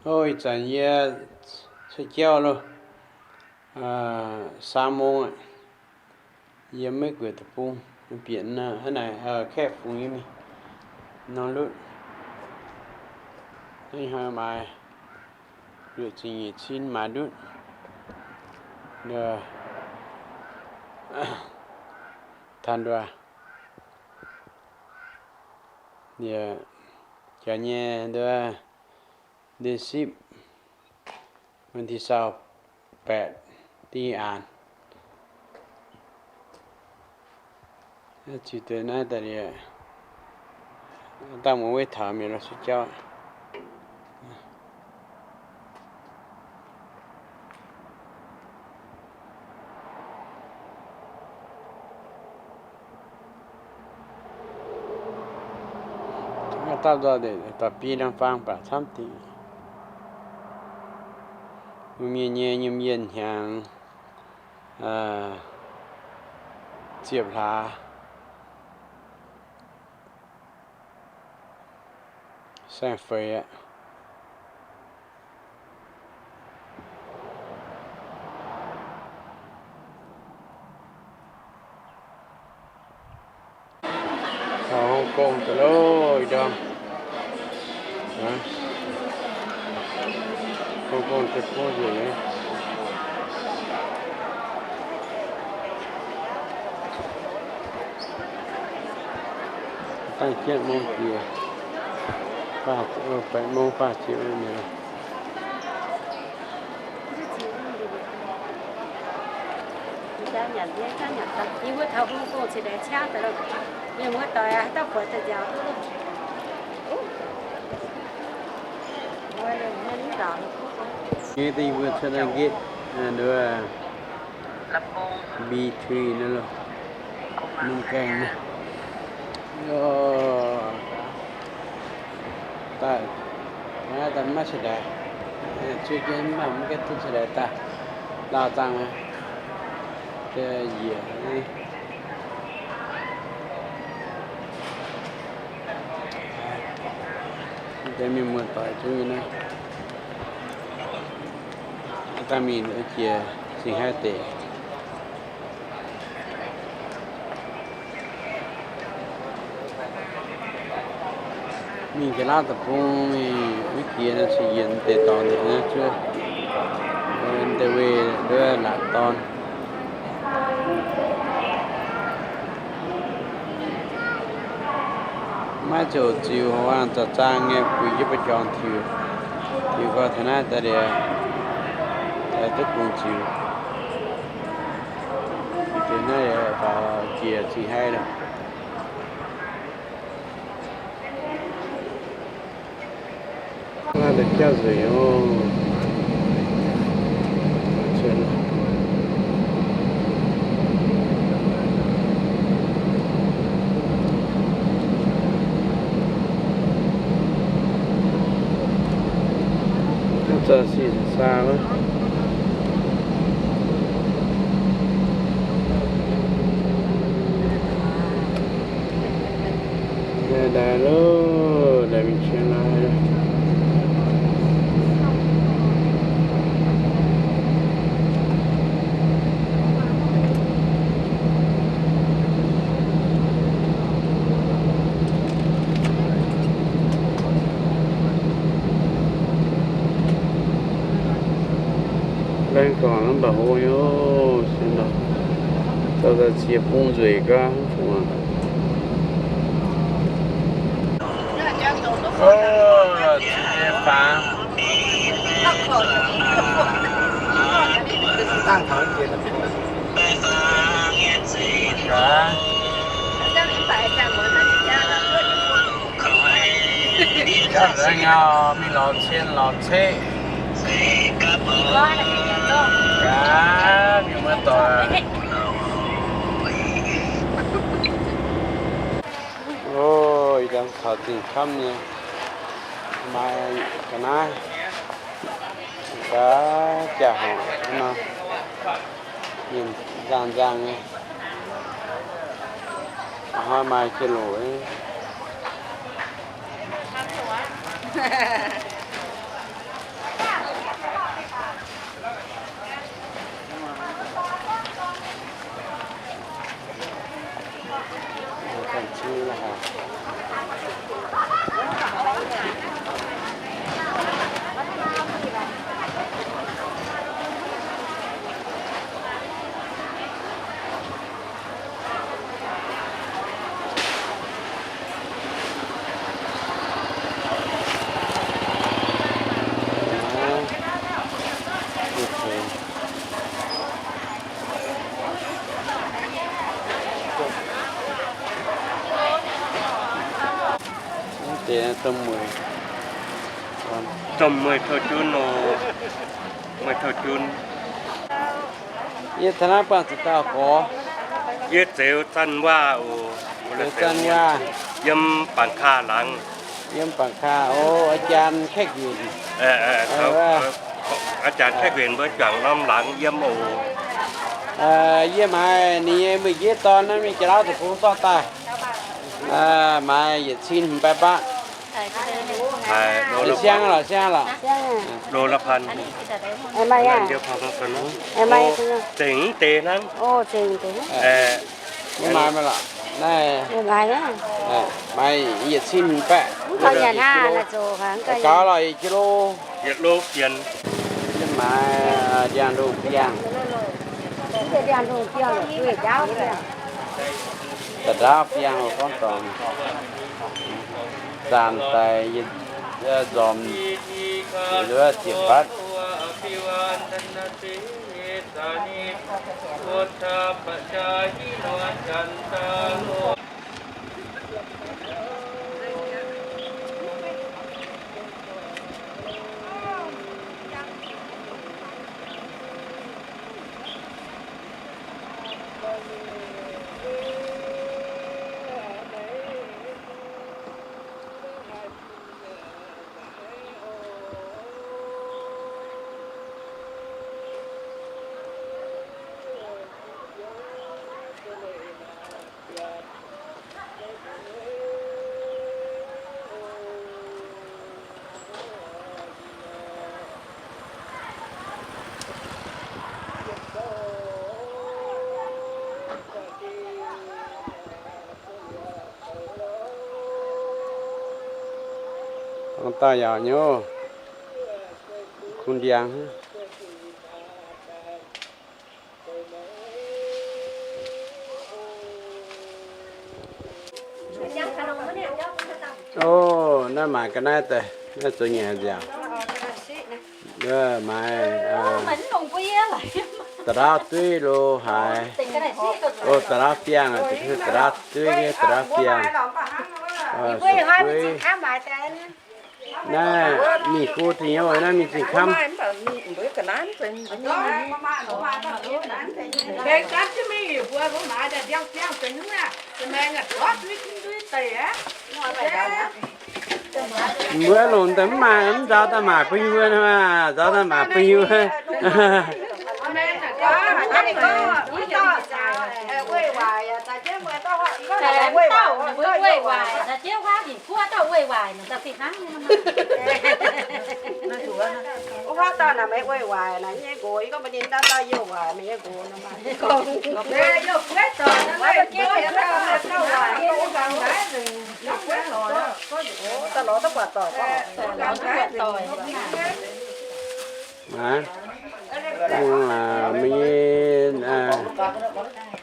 Ov, ih zanc yie cuotv jauv loh, saan mong aqv. Yie maiv gueic deic-bung, bieqc naaiv, hnangv naaic kaeqv fungx nyei mingh nor lutv. Hnangv haaix maaiz luoqc ziepc nyeic cin maaiz ndutv. Taux nduov, jaax nyei nduov, ndiev sipv, วันที่ซาวแปด diuh aanx. Ziux deix naaiv daaih liuz, dangh muangx weiv taux mienh lorz suv jauv. Dapv nzauh deix dorh biei norm faang baac camv dingc. Mienh nyei nyiemc yienh hnyangx ziepc hlaax saeng-feix aqv. Taux Hong Kong daaih loh, ih ndorm. Hong Kong deic-bung nzueic nyei. Dangh jienv mong jiex, baeqc mong faah ziepc nyei. Nyei deix mbuo cuotv naaiv gate, between naaiv loh, mungh gaengh naaiv. Daaih, daaih maiv cingx daaih, zuov jienv mv baac mv gaengh duqv cingx daaih daaih, lauh zaangh njiec. Deix mienh muoz-doic zungv nyei naaiv. Dangh mingh jiex cingx haaix deix. Mingh Ga'naaiv Deic-Bung mingh wuov jiex naaiv se yienx deix dorngx nzengc naaiv zuov, deix weih nduov laatc dorn. Maiv ziouc ziux, houx waangh zaux zaang nyei, buix jienv ba'jorngx tiux, tiux gau taux naaiv daaih liuz, duqv bungx ziux. Jiex naaiv faaux jiex cingx haiv lorqc. Naaiv deix jauv nzueic oc. Naaiv za'gengh saa wuov. Ndaix loh, ndaix mingh qiemx laaix. Laengz gorngv mv baac hlo nyei oc, sienx lorqc. Dauh daaih ziex bung nzueic gaax, mv fungc aqv. Oc, ziex nyei faang. Jauv nzueic nyei, mingh lorz cien lorz ceqv. Gaax, mienh muoz-doic. Oc, ih ndorm taux zingh camv nyei, maaih ga'naaiv gaax jaa-horngc nor, mienh nzangh nzangh nyei. Hnoi maaih jiex loc. Domh mueiz, domh mueiz tov junv oc. Mueiz tov junv. Yie taux naaiv buangh ziqc dauh gorx. Yie Zeux Zanh Waac oc. Zeux Zanh Waac. Yiem Bangka laangz. Yiem Bangka oc. อาจารย์ Kaeqv Yuenc. อาจารย์ Kaeqv Yuenc mbuo juangc norm laangz yiem oc. Yie maaiz ninh nyei mueiz-njiec dorn naaiv mingh jiex lauv zoux gong zorqv daaih. Maaiz yietc cin hmz baeqv mbatv. Siang lorqc, siang lorqc. Zengc mv deix hnangv. Yie maaiz maiv lorqc. Naaiv maaiz yietc cin hmz baeqv. Gaux lorqc, yietc kilo. Yie maaiz ndiangx-ndongh biangh. Da'ndaauv biangh oc, gorngv dorngc. Zaanc daic nzormc ziepc mbatv. Dangh daaih yaac nyei, kungx ndiangx. Ov, naaiv maaiz ga'naaiv daaih, naaiv zoux nyanc nziaauc. Maaiz da'ndaauv dueiv lo haaix. Ov, da'ndaauv biangh, da'ndaauv dueiv nyei, da'ndaauv biangh. Dueiv. Naaiv mingh go da'nyeic, naaiv mingh zingh kamv. Mbuo longc daaih mv maaih, mv nzaaux daaih maaic bun yie mbuo, nzaaux daaih maaic bun yie mbuo. Aa, mv, mv,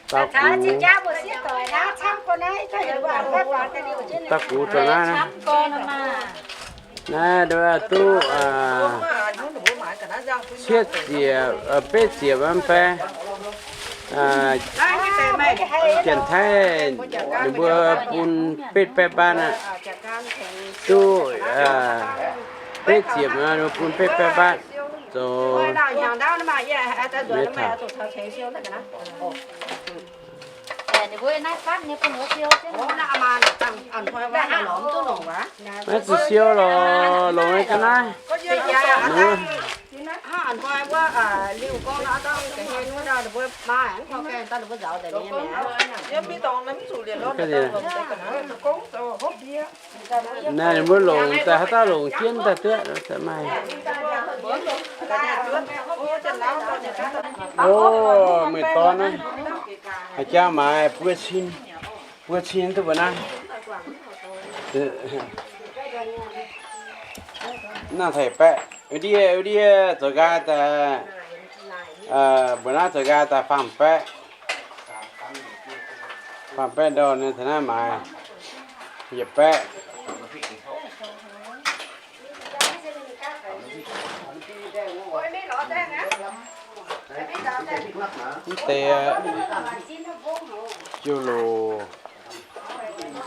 daux gux, daux gux zoux naaiv. Naaiv duqv cietv ziepc, betv ziepc mv fai. Janx-Taiv ninh mbuo bun betv baeqv mbatv aqv. Duqv betv ziepc nor, ninh mbuo bun betv baeqv mbatv zoux. Naaiv zuqc siou lorqc, longc ga'naaiv. Naaiv ninh mbuo longc daaih haaix dauh longc jienv daaih duqv, maaih. O, meih dorn naaiv, haaix jangx maaiz buo cin, buo cin duqv mbuo naaiv. Naaiv taic baeqv, ndie, ndie zoux nqaai daaih, mbuo naaiv zoux nqaai daaih faam baeqv. Faam baeqv ndorh nyei, taux naaiv maaiz yietc baeqv. Mv deix jiu-loc,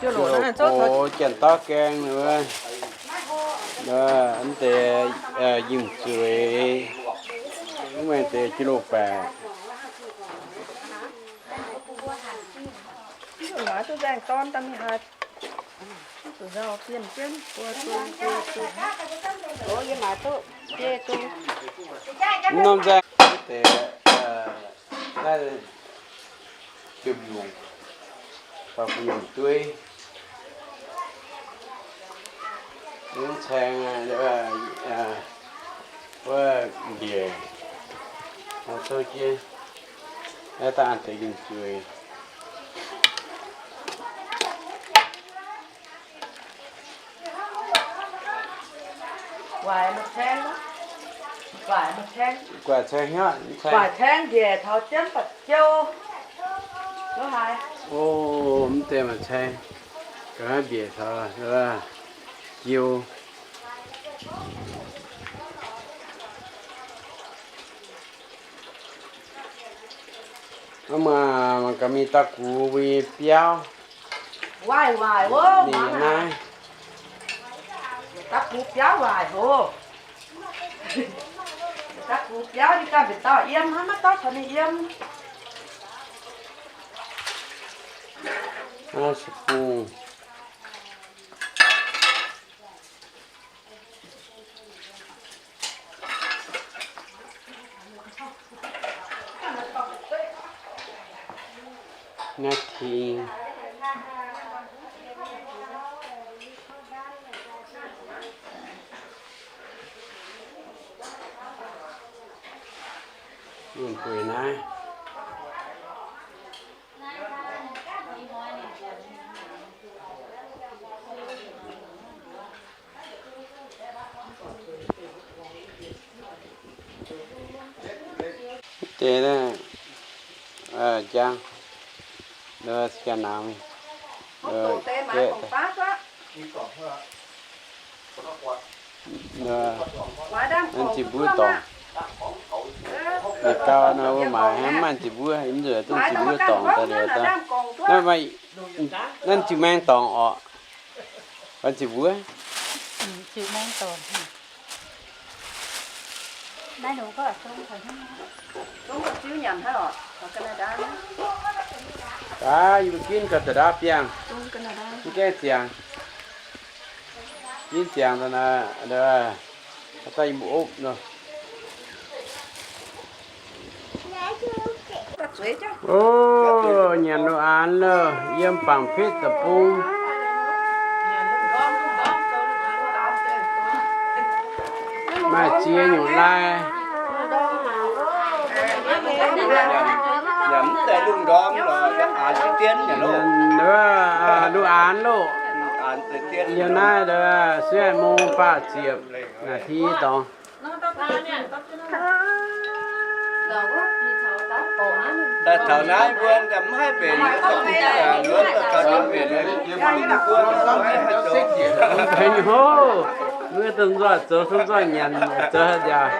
jiu-loc gox, janx-dauv gaeng wuov. Mv deix yiem zueiz, mv deix jienv loz-baeqc. Norm nzaeng mv deix naaiv jiem-yungc, fai bun yungh dueiv. Mv caeng wuov mbiec, zouv jienv, naaiv daaih an deix yiem zueiz. Guaix caeng hnyouv, guaix caeng mbiec taux jienv ba'jiou. O, mv deix maaih caeng, ga'naaiv mbiec taux jiou. Mv maaih, mangc gaax mingh daaih gux mbuo nyei biauv. Waaic waaic oc, mingh naaiv. Daaih gux biauv waaic oc. Daaih gux biauv, ninh ganh mbienc dauh yiem, hnangv maiv dauh taux ninh yiem. Naaiv se bung. Naaiv ting. Mienh gueix naaiv. Deix njang, njang-naangc, naaiv zinh mbuo dorngc. Ninh gau nor, mbuo maaiz hnangv maaih zinh mbuo, mv nzuonx dongh zinh mbuo dorngc daaih liuz daaih. Naaiv maaih, naaiv ziouc maeng dorngc orqc. Fai zinh mbuo? Ziouc maeng dorngc. Naaiv nor, Daaih yie mbuo ginv gauh da'ndapv biangh. Mv gaengh ziangx. Ginv ziangx daaih naaiv, daaih yie mbuo opv nor. O, nyanc lo aanx loh, yiem Bangc Petv Deic-Bung. Maaih ziex nyungc lai. Lo aanx loh. Yiem naaiv se mong faah ziepc naaiv ti dorngx. Daaih taux naaiv mbuo mv haih mbenc, mbuo daaih gaux mbenc, mbuo mv haih zoux. Mbenc hov, mbuo dongh nzoih zoux, dongh nzoih nyanc zoux haaix nziaauc.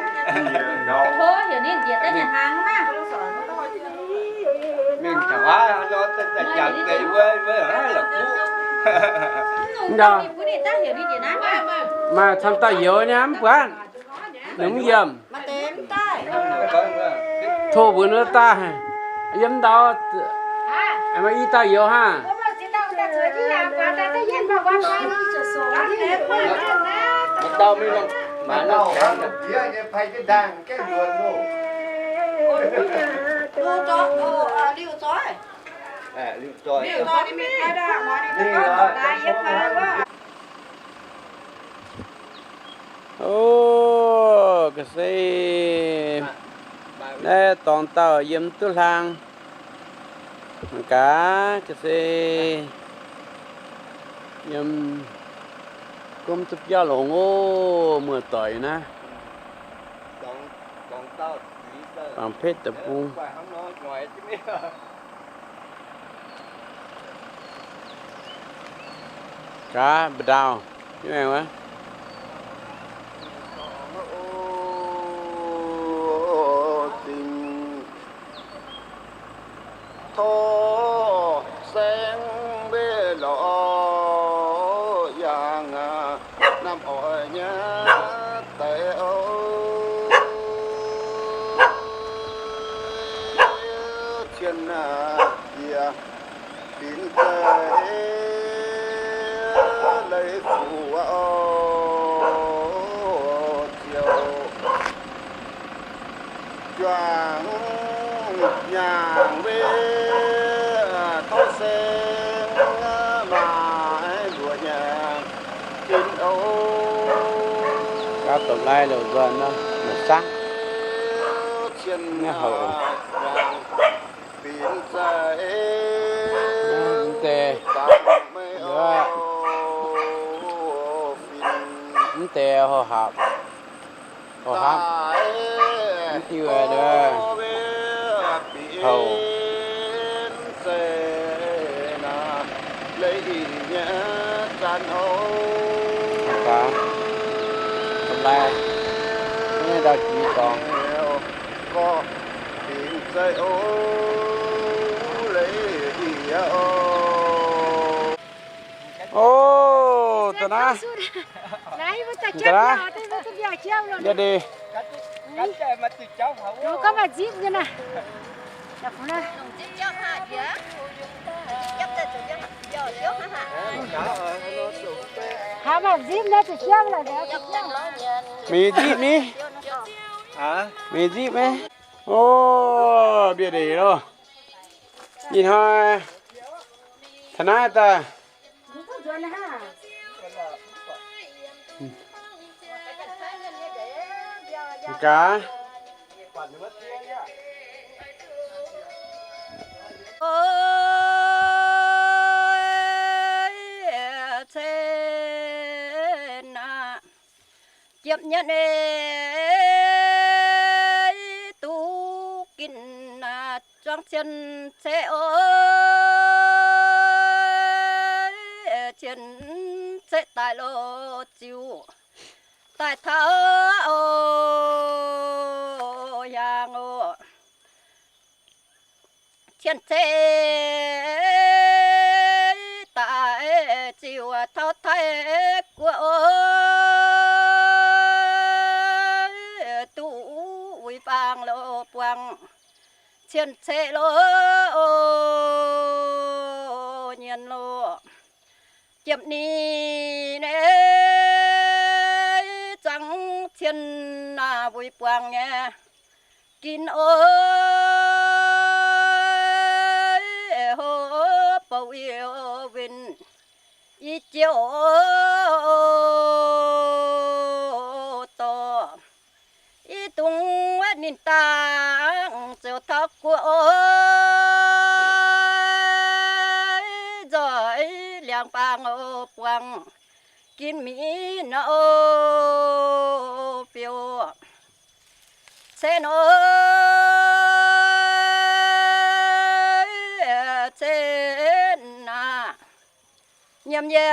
Mingh taux aav nor, daaih jangx deix wuov, wuov aav la'kuqv. Maaih camv dauh youz nyei mv buatc. Ninh mv yiem. Tov mbuo nor daaih yiem ndau. Maaih i dauh youz hnangv. O, ga'sie, naaiv dorngx dauh yiem duqv hlang. Mangc gaax, ga'sie, yiem gomv duqv biauv longx oc, muoz-doic naaiv. Bangc Petv Deic-Bung. Gaax, mba'ndaauh, mv aengx wuov. Tov saeng mbeih lorz yangh, namh oix nyei Nyaangc wei tov seng maaih mbuoqc nyaangc bin oc. Gauh dopc lai loc nzuonx nor, loc saqv. Cien naaiv houc. Nyaangc bin za'eix. Mv deix, mv deix hoc hapc. Hoc hapc. Mv diuh, houc. Gaax, dopc lai, mv ndau jiex dorngx. O, da'naaiv, ga'naaiv, yietc ndeic. Mingh nzipv ni. Mingh nzipv ni. O, bieqc ndeic loh. Ih hnoi, taux naaiv daaih. Gaax. Cien aac, jiepv nyetv ei, duqv ginv aac, zuangx cien ceqv oc. Cien ceqv daaih loh ziux daaih taux oc, hiaangx oc. Cien ceqv daaih ziux taux Taiv Guoqv oc, duqv wuic baang loh buangh cien ceqv loh nyienz loh. Jiepv ninh ei, zuangx cien aac, wuic buangh nyei ginv oc, hopv bouh i winh i jiouv dorh. I dungx ninh dangh ziouc taux guoqv oc, nzoih liangx-baang oc, buangh ginv mingh oc, biouv. Cen oc, cen aac, nyiemc yie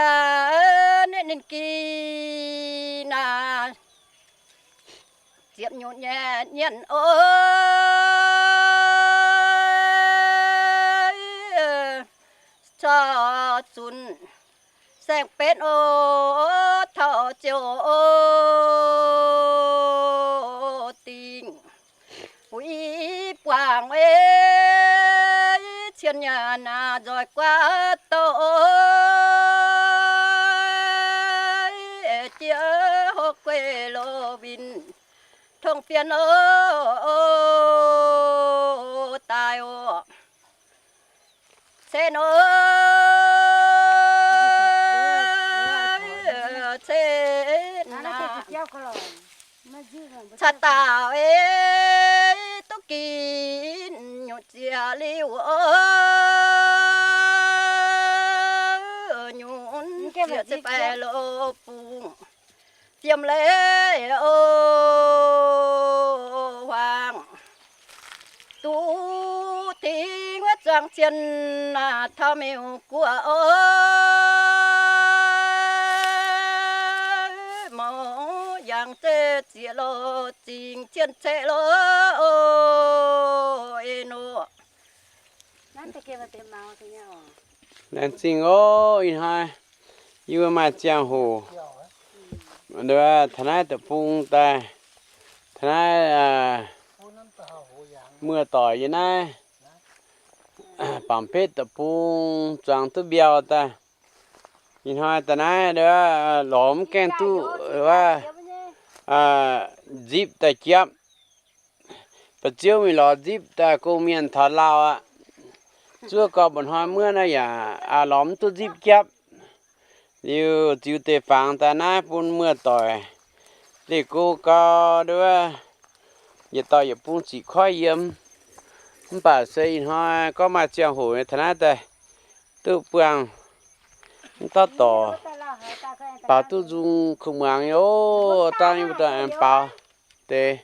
ninh gih naaic, ziepc nyutc nyei nyienz oc, corc zunc saeng-benv oc, taux ziouc oc, dingc wuic buangh ei, cien nyanc naaic nzoih guaav douh oc, jiex hopv gueiv loh winh tongv fien oc, daaih oc. Cen oc, cen aac, caax dauh ei, duqv ginv nyutc ziex liuh oc, nyutc ziex ziepc baeqv loh bungx. Fiem leiz oc, huaang duqv dingc wuov zuangx cien aac, taux meuc guoqv oc, mouc yangh zeiv zieqc loh, zingh cien ceqv loh, ei nor. Laengz zingh oc. Ih hnoi yie mbuo maaih ziangh hoc, taux naaiv deic-bung daaih, taux naaiv muoz-doic yiem naaiv Bangc Betv deic-bung zuangx duqv mbiauh daaih. Ih hnoi daaih naaiv lorz mv gaengh duqv wuov nzipv daaih jiapv. ba'ziouv mingh lorz nzipc daaih gong mienh taux lauh aqv. Zuov gau mba'hnoi muoqv naaiv yaac lorz mv duqv nzipc japv. Liuz ziux deix fangx daaih naaiv bun muoz-doic leih go gau nduov, yietc dauh yietc bung ziqc koiv yiem. Mv baac se ih hnoi gorngv maaih ziangh hoc nyei taux naaiv daaih duqv buangh mv dauh dorc, baaux duqv nzung kuh muangx nyei oc. Dangh yie mbuo daaih aengx baaux deix.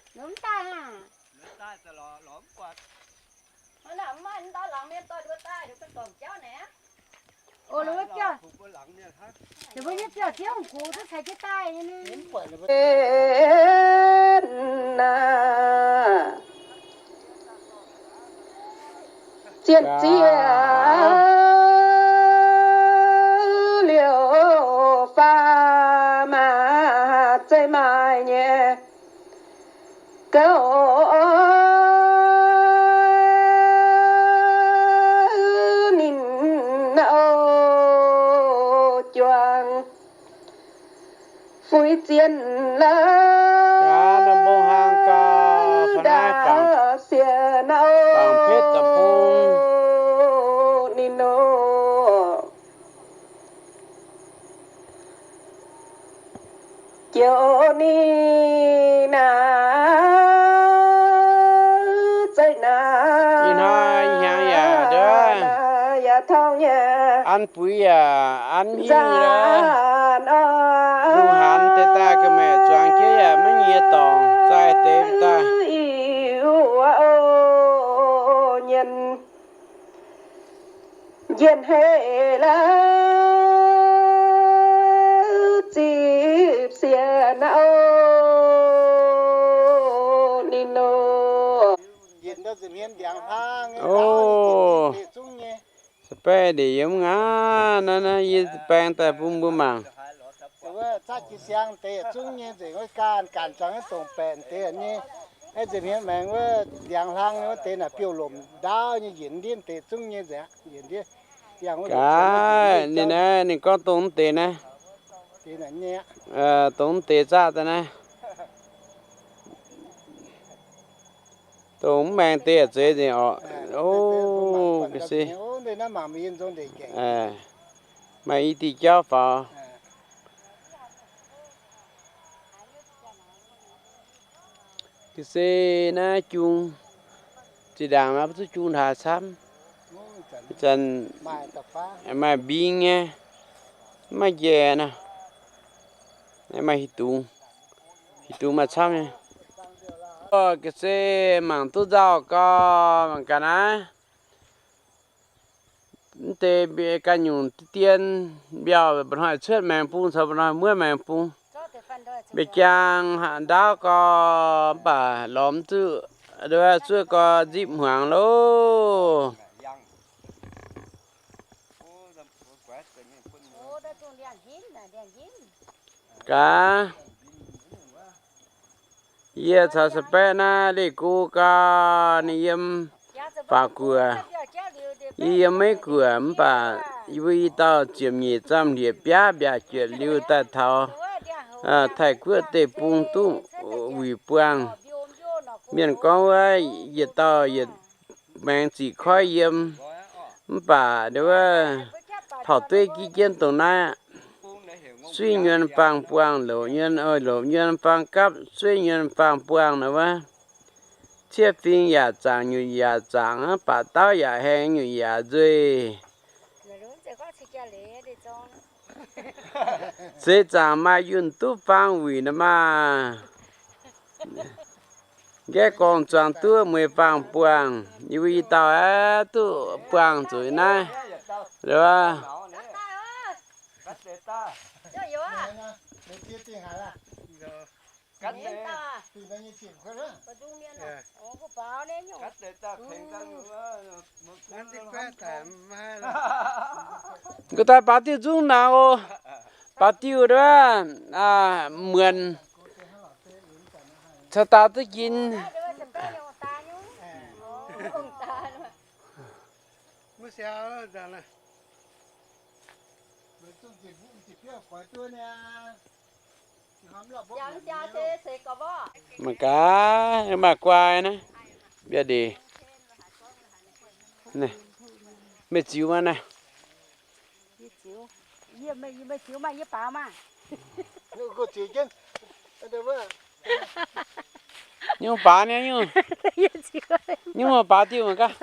Zienh zieqv liouh faam maac zeiv maaih nyei gouv ninh oix juangc fuix zienh lauh. Daaih siex nauv ninh nor. Joux ninh naaiv zeiv naaiv, ih hnoi hnyangx yaac, yaac torngv nyei, an buix yaac an hingh, lungh hanx deix daaih ga'maeqc zuangx jienv yaac maiv nyiex dorngc, zaaih deix daaih. Nyienz, njien-hei lauh zipv siex nauv ninh nor. Njiec ndau nza'hmien ndiangx hlang nyei, o, deix zungv nyei. Sa'baeqv ndeic yiem ngaanv naaiv, naaiv yie baeng daaih bun mbuo mangc. Wuov zatv jiez siang deix zungv nyei nzengc, wuov ganh ganh zuangx naaiv dongc baeqc deix nyei. Naaiv nza'hmien maengx wuov ndiangx hlang nyei wuov deix naaic biouv-lomc ndaauv nyei, njiec ndiev deix zungv nyei nzengc, njiec ndiev. Gaax, ninh naaiv ninh gorngv dongh mv deix naaiv. Dongh mv deix zatv daaih naaiv. Dongh mv maengx deix yaac zeiz nzengc orqc. O, ga'sie, maaih i diuh jauv faaux. Ga'sie naaiv jung, zinh ndaangc naaiv mv zuqc jung hlaax camv. Ih zanc maaih mbing nyei, mv maaih njaeh nor. Maaih hieh dungz, hieh dungz maaih camv nyei. Ga'sie mangc duqv nzauh gau, mangc gaax naaiv. Mv deix ganh nyungc dien mbiauh mba'hnoi cuotv maengx bung caux mba'hnoi muotv maengx bung. Mbiauz jaang haaix ndaauv gau, mv baac lorz mv zuqc, zuov gau nzipv hmuangx loh. Gaax, yie caux Sa'baeqv naaiv leih go gau, ninh yiem faaux guoqv, yie yiem meiv guoqv, mv baac yie mbuo i dauh ziepc nyeic zamh hlieqv biaav mbiaac juoqc liuz daaih taux, Taiv-Guoqv deic-bung duqv wuic buangh. Mienh gorngv wuov yietc dauh yietc maengx ziqc koiv yiem, mv baac wuov taux dueiv gitv jienv dongh naaiv aqv. Suiv nyuonh faang buangh, louc nyuonh, louc nyuonh faang gapv, suiv nyuonh faang buangh nor wuov. Ciev fing yaac zaangc, nyutc yaac zaangc, baac dauv yaac haengh, nyutc yaac nzueih. Seix zaangc maaih yunh duqv faang wuic nor maah. Nqaeqv gorngv zuangx duqv mueiz faang buangh, yie mbuo i dauh aeqv, duqv buangh zuqc naaiv. Nqa'haav daaih baaux diuh nzungv naaic oc. Baaux diuh nduov, muonc caux daaux duqv jin. Mangc gaax, maaih guai naaiv. Mbiav ndeic. Meih ziux maah naaiv? Nyungc baaux niaa, nyungc, nyungc baaux diuh mangc gaax.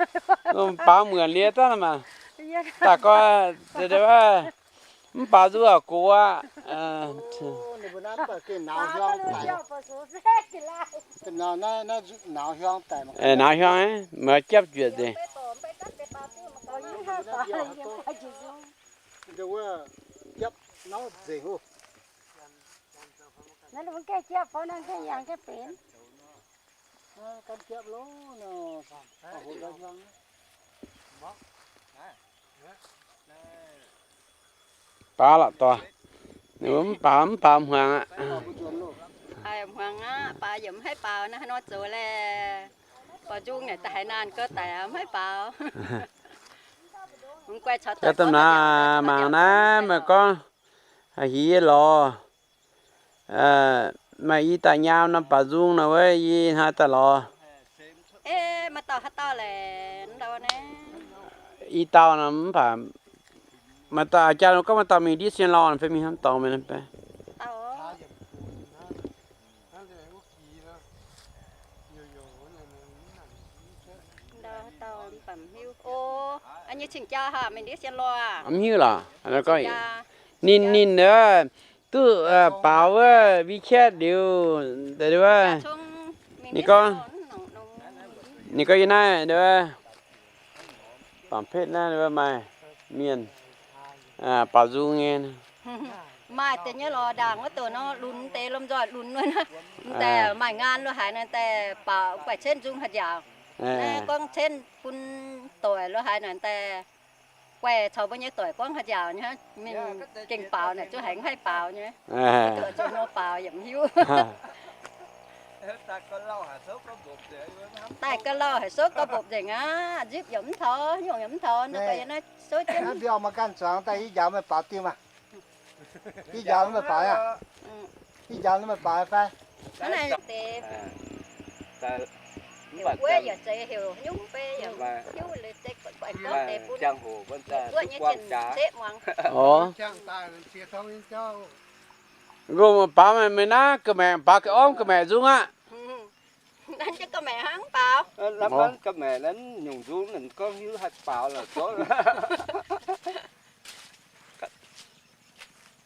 Baaux muonc liuz daaih maah. Daaih gorx, mv baaux nzuqc aqv, gox aqv. Nauz hiuang, meih japv juoqc nzengc. Baaux lorqc doic. Ninh mbuo mv baaux, mv baaux hmuangx aqv. Hmuangx aqv, baaux yaac mv haih baaux, naaiv haaix nor zoux laeh? Baaux nzung naaic da'haiz naanh gau daic, mv haih baaux. Gauh da'naaiv mangc naaiv meih gorngv, haiz hingh yie lorz. Maaih i dauh nyaam nor, baaux nzung nor wuov, yie hnangv daaih lorz. I dauh nor mv baac, maaih dauh jaa gorngv maaih dauh mingh ndiev sien lorh fai mingh hnangv dorngx meih. Mv hiuv lorqc. Ninh, ninh duqv baaux wuov WeChat liuz, ninh gorngv, ninh gorngv yie naaiv, bangc petv naaiv maaih mienh baaux nzung nyei. Maaih deix nyei lorqc, ndaangc wuov douc nor lunx deix lomh nzoih lunx wuov, daaih maaih nqaan lo haaix nor daaih baaux guaih cenv nzung haaix nziaauc. Naaiv gorngv cenv bun doic lo haaix nor daaih guaih caux mbuo nyei doic gorngv haaix nziaauc nyei, mingh gengh baaux naaic zungv haiz mv haih baaux nyei. Zuqc nor baaux yaac mv hiuv. Daaih gauh lauh haic, souv gauh mbopc nzengc aqv. Nzipc yaac mv taux, nyungc yaac mv taux, nor gauh yie naaiv souv jienv. Mbiauz maaih ganh zuangx daaih, yie njaaux meih baaux diuh maah. Yie njaaux meih baaux aqv. Yie njaaux meih baaux fai? Wuov yaac zeiz heuc nyungc fai yaac hiuv, zeiz guaih gorngv deix bun wuov nyei jien zeqv muangx. Nqox baaux meih naaiv ga'maeqc, baaux ga'ormv ga'maeqc nzung aqv. Nanv jienv ga'maeqc hnangv baaux. Ga'maeqc nanv nyungc nzung, gorngv hiuv haih baaux lorqc.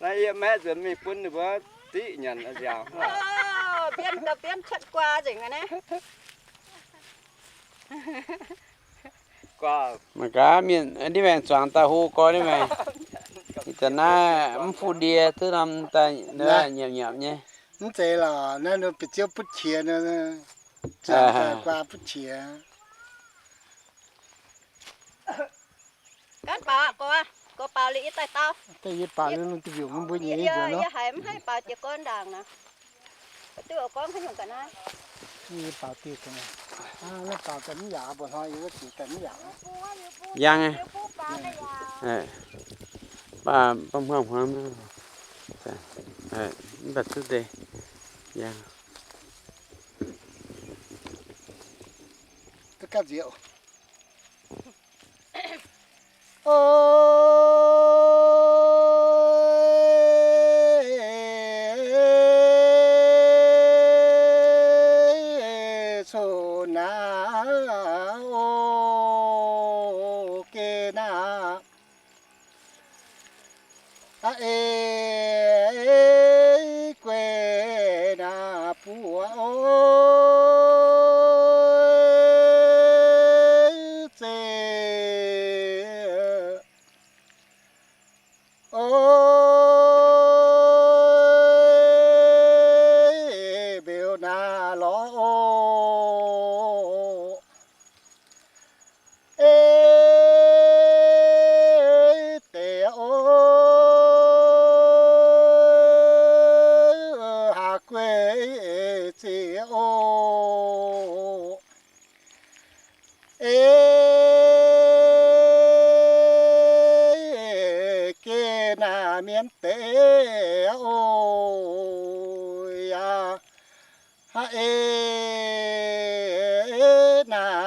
Naaiv yie maeqv nzuonx mingh bun ninh mbuo diqv nyanc nziaauc. Bienv gauh bienv cuotv guaa nzengc aqv naaiv. Mangc gaax mienh ndiev maengx zuangx daaih hlo gorx ndiev maengx. Ih zanc naaiv mv fuqv ndie duqv norm daaih nyiemc nyiemc nyei. Mv zeiz lorqc, naaiv nor biauv-ziouv butv qiex, zuangx daaih guaa butv qiex. Ganh baaux aqv, gorx, gorx baaux liuz yie daaih dau. Daaih yie baaux liuz lungh duih mbiungc mbuo nyei. Yie haiz mv haih baaux jiez gorn ndaangc naaic. Duqv gorngv haaix nyungc ga'naaiv. Yie baaux diuh ga'naaiv. Naaiv baaux daaih mv yaac, mbuo hnoi yie wuov ziux daaih mv yaac. Yangh, baac hmuangx hmuangx, mv baac cuotv deix. Yangh. Duqv gapv nziex. O, coqv naaiv, o, geh naaiv. Aqv ei, guei naaiv buoz, o, zeiz. O, mbeux naaiv lorz, o, ei deix, o, haaix guei ei ziec, o. Ei, geh naaiv mienh deix, o, yaac, aqv ei, naaiv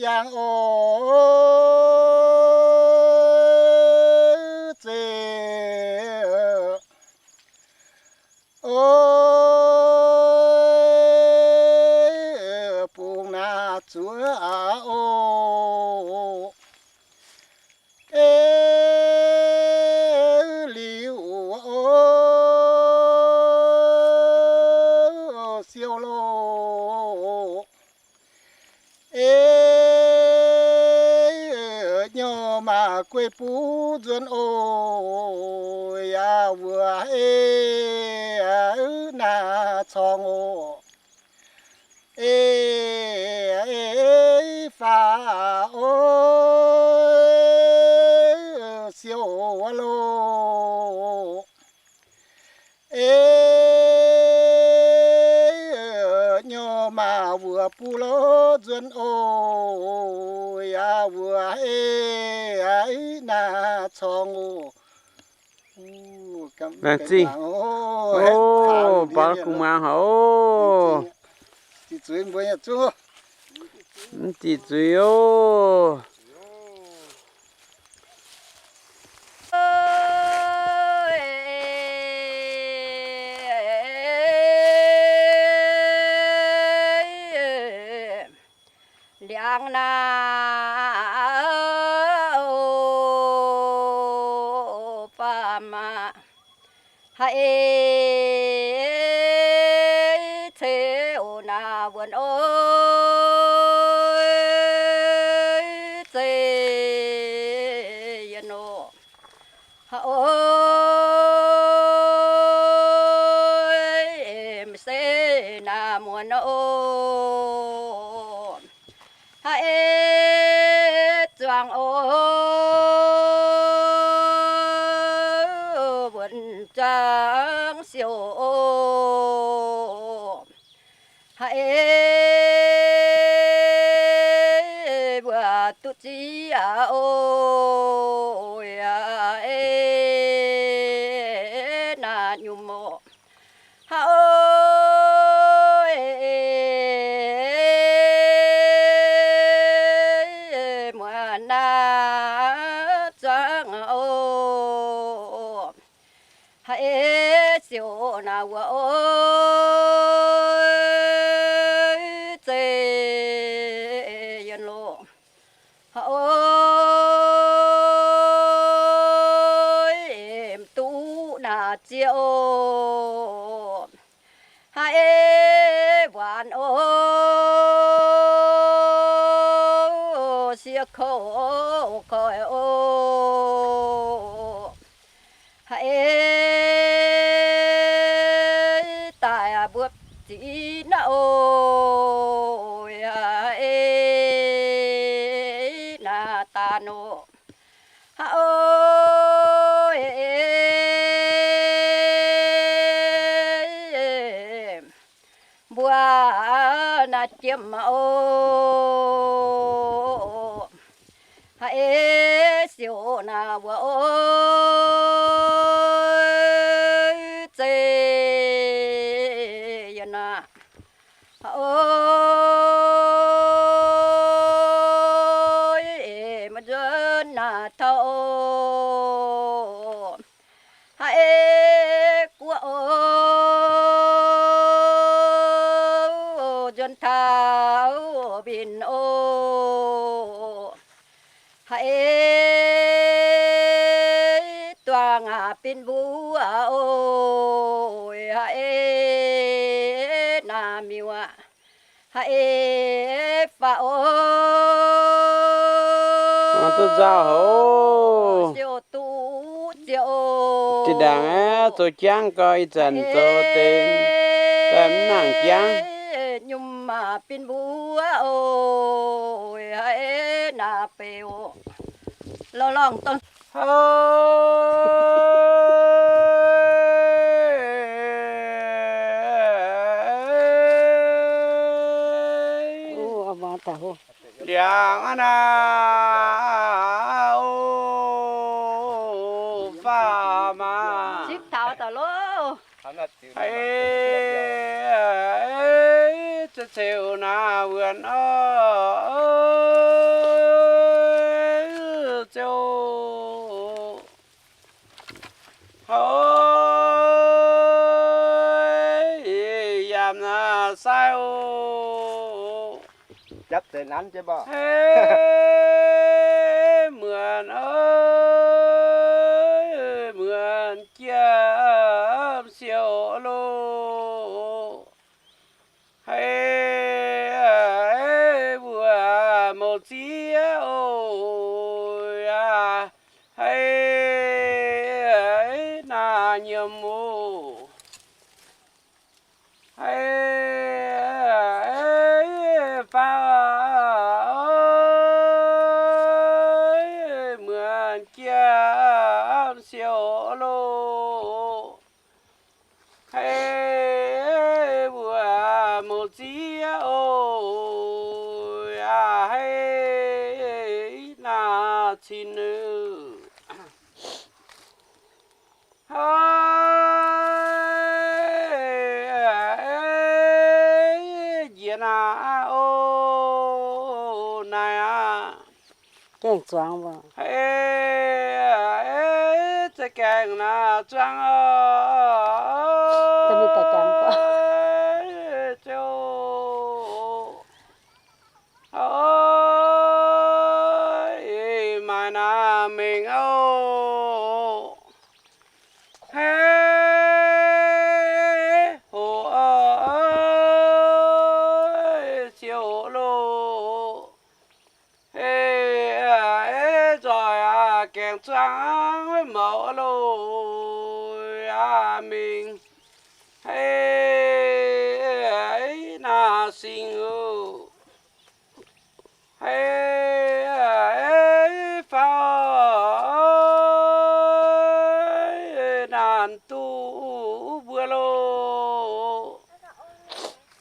yangh oc, zeiz oc, bungx naaiv zuov oc. Ei liuz oc, siou loh. Ei nyorx maac guei buv nzuonx oc, yaac wuov ei naaiv corng oc. Ei, ei, faah oc, siou loh. Ei nyorx maac wuov buv loh nzuonx oc, yaac wuov ei naaiv corng oc. Laengz zingh oc, baaux gu'nguaaz haic oc. Mv ziqc zuiz oc. Liangx naaiv oc, faam aac, haiz ceix oc naaiv wuonx oc, zeiz yienh oc. Haiz oc, se naaiv muonz oc. Haiz zuangx oc, wuonx zuangx siou oc. Haiz mbuo duqv ziex oc, ei naaiv nyungc oc. Haiz oc, muonz naaiv zuangx oc. Haiz siou naaiv wuov oc, zeiz yienh loh. Haiz oc, duqv naaiv ziex oc. Haiz waanc oc, sieqv kouv koiv oc. Haiz daaih mbuo ziex naaiv oc, haiz naaiv daan oc. Haiz oc, mbuo naaiv jiem oc. Haiz siou naaiv wuov oc, zeiz yienh aac. Haiz oc, maiv nzuonx naaiv taux oc. Haiz guoqv oc, nzuonx taux mbinx oc. Haiz duangx aac, bin mbuo oc. Haiz naaiv miuc aac. Haiz faaux oc. Duqv nzauh haic oc. Siou duqv ziex oc. Zinh ndaangc aeqv, zoux jangv gau, ih zanc zoux deix daaih mv nangc jangv. Nyungc maac bin mbuo oc. Haiz naaiv beiv oc. Lorngh lorngh dongh liangx aqv naaiv oc, faam aac. Haiz Ceux naaiv wuonx oc, ziouc houv yaac naaiv sai oc. Hei, muonz, muonz jiem siou loh. Hei, mbuo mouc ziex oc, aa, hei, naaiv nyiemc oc. Hei, faaux, muonz jiem siou loh. Hei, mbuo mouc ziex oc, aa, hei, naaiv cin oc. Hei, njiec naaiv oc, naaiv aqv. Gaengh zuangx mbuo. Hei, za'gengh naaiv zuangx oc. Ziouc, oi, maaih naaiv mengh oc. Hei, hoc, oi, siou loh. Hei, nzoih aac, gaengh zuangx mouz loh, aav mingh. Hei, naaiv singx oc. Hei, faaux, naaiv duqv mbuo loh.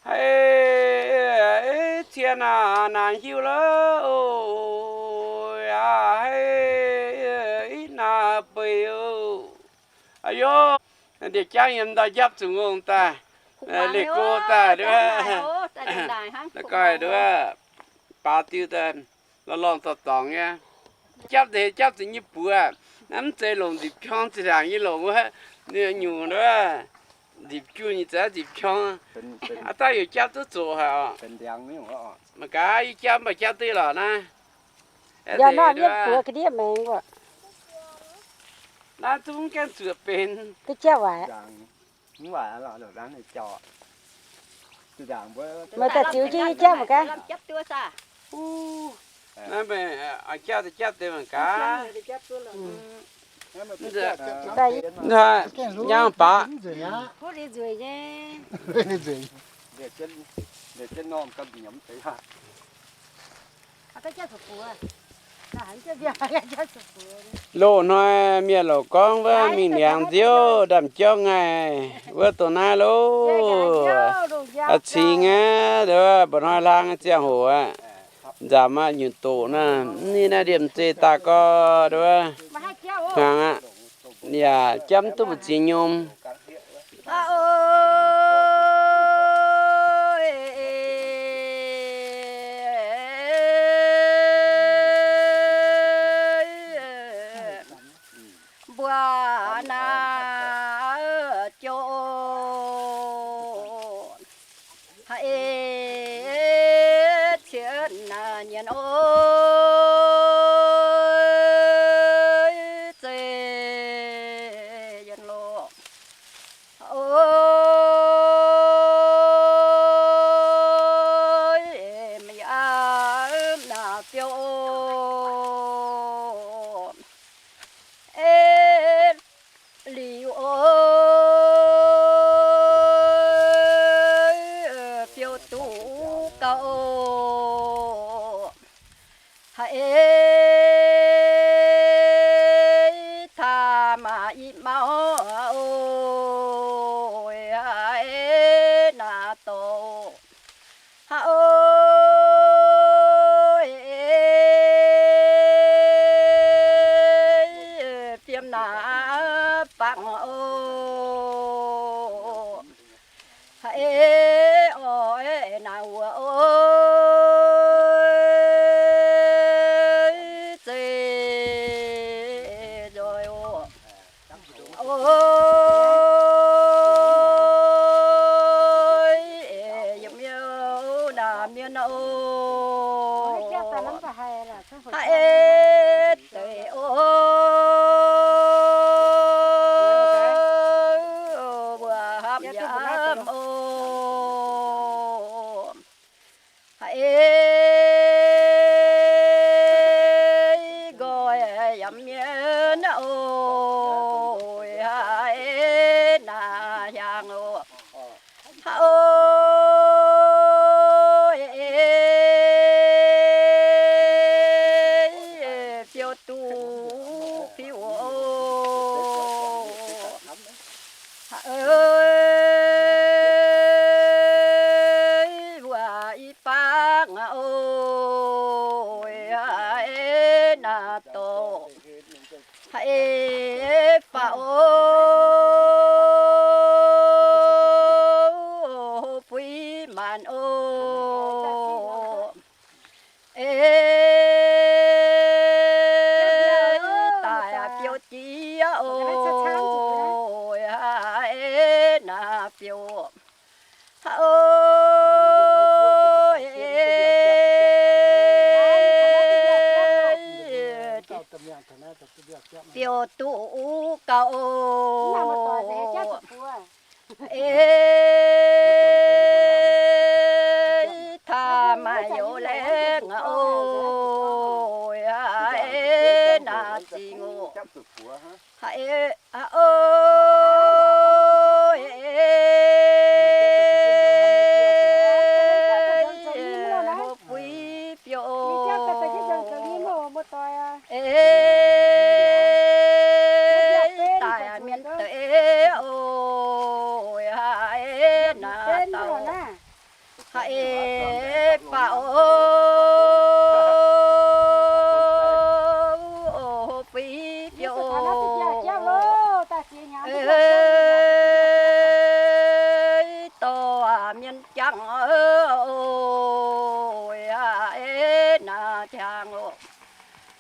Hei, cien aac, naaiv hiuv loh, aav, hei, naaiv beic oc. Aa, ndie-jangv yiem ndau njapv zuqc ngongh daaih, leih go daaih, nduov, baaux diuh daaih, lorngh lorngh dorngc dorngc nyei. Japv deix japv zuqc nyei buoz, naaiv mv zeiz longc nzipc piong, zinh ndaangc nyei longc wuov, nyungc nduov, nzipc junh nyei za'gengh nzipc piong. Aa, daaih yaac japv duqv zoqc haic oc. Mangc gaax, yie japv mv baac japv duqv lorqc naaiv. Naaiv zungv gaengh zuoqc benx. Meih daaih ziux jienv yie japv mangc gaax. Naaiv meih oix japv deix japv deix mangc gaax. Njang baac. Loz-hnoi mienh louc gorngv wuov mingh ndiangx nziouv ndaamv-jauv ngaih wuov dongh naaiv loh. Aa, cingx aqv, mba'hnoi hlang ziangh hoc aqv, nzamc aqv, nyutc doqc naaiv, mv ninh naaiv ndiemh zeiv daaih gorx, nduov, hmuangx aqv, yaac japv mv duqv mbu'ziex nyom. Mbuo naaiv joux haiz cien nyienz oix zeiv yienh loh. Oi, meih aav naaiv biouv oc. Ei, liuz oc, biouv duqv gauh oc. Haiz taaih maaih i mauv oc, haiz naaiv dorh haiz fiem naaiv bangc oc. Haiz oc. naaic wuov oix zeiz nzoih oc. Oix yiem miuc naaic mienh oc. Haaix deix oc, mbuo hnamv yaac hnamv oc. Haaix nqoi yaac mienh oc, haaix naaic hiaangx oc. Haaix oc, fiou duqv fiou oc. Haaix wuov i bangc oc, haaix naaic dorh, haaix faaux oc, hopv fuix maanc oc. Ei daaih fiou jiex oc, haaix naaic fiou. Haaix oc, fiou duqv gauh oc. Ei taaih maaih youz laengz oc, haaix naaic zingh oc. Haaix oc, hopv fuix fiou oc. Ei daaih mienh deix oc, haaix naaic dauh, haaix faaux oc, hopv fuix fiou oc. Ei dorh mienh jangv oc, haaix naaic hiaangx oc.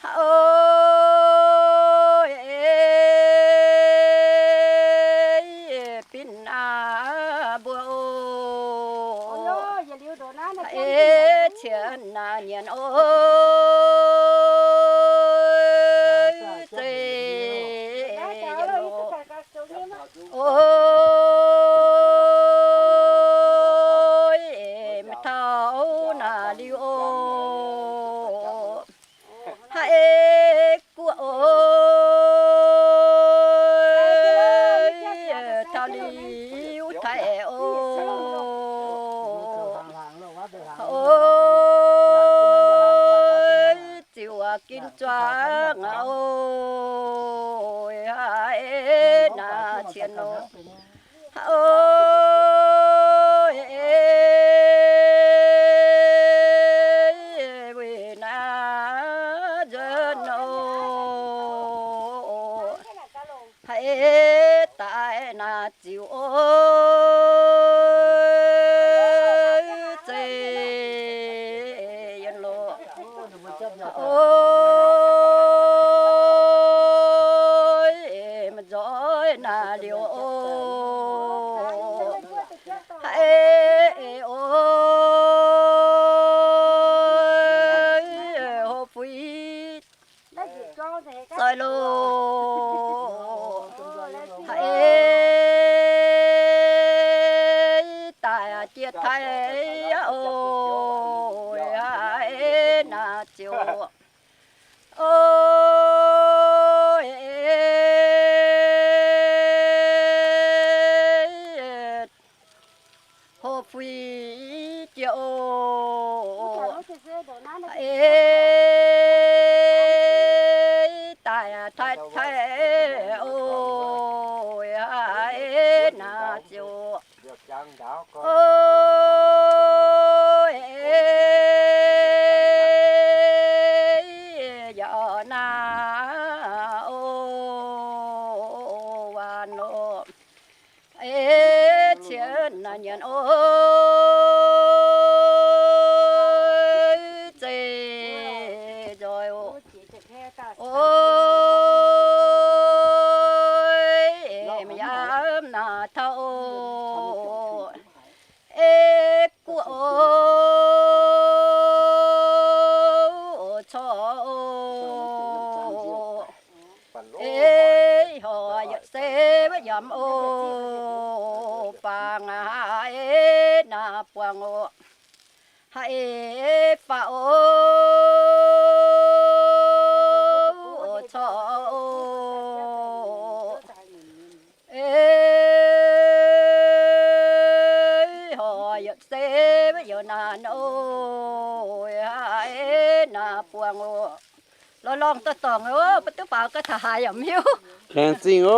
Haaix oc, binc aac mbuo oc. Haaix cien naaic nyienz oc, zeiz oc. Oix maiv taux naaic liuz oc. Haaix guoqv oc, taux liuz Taiv oc. Oix ziux ginv zuangx oc, haaix naaic cien oc. Haaix oc, weic naaiv nzunc oc. Haaix daaih naaic ziux oc, zeiz yien loh. Haaix oc, maiv nzoih naaic liuz oc. Haaix oc, hopv fuix zoih loh. Haaix daaih jiex Taiv oc, haaix naaic ziux. Oc, hopv fuix jiex oc. Ei daaih Taiv Taiv oc, haaix naaic ziux. Oc, yaac naaic oc, waanc oc. Ei cien naaic nyienz oc. taux, ei guoqv oc, corc oc, ei horc yietc se wuov yaac oc, fangx aqv, ei naaiv buangh oc. Haiz faaux oc, corc oc, ei horc yietc se wuov yaac naaic oc, haiz naaic buangh oc. Lorz lorngh daaih dorngc oc, mv duqv faaux ga'taaix haaix yaac mv hiuv. Laengz zingh oc.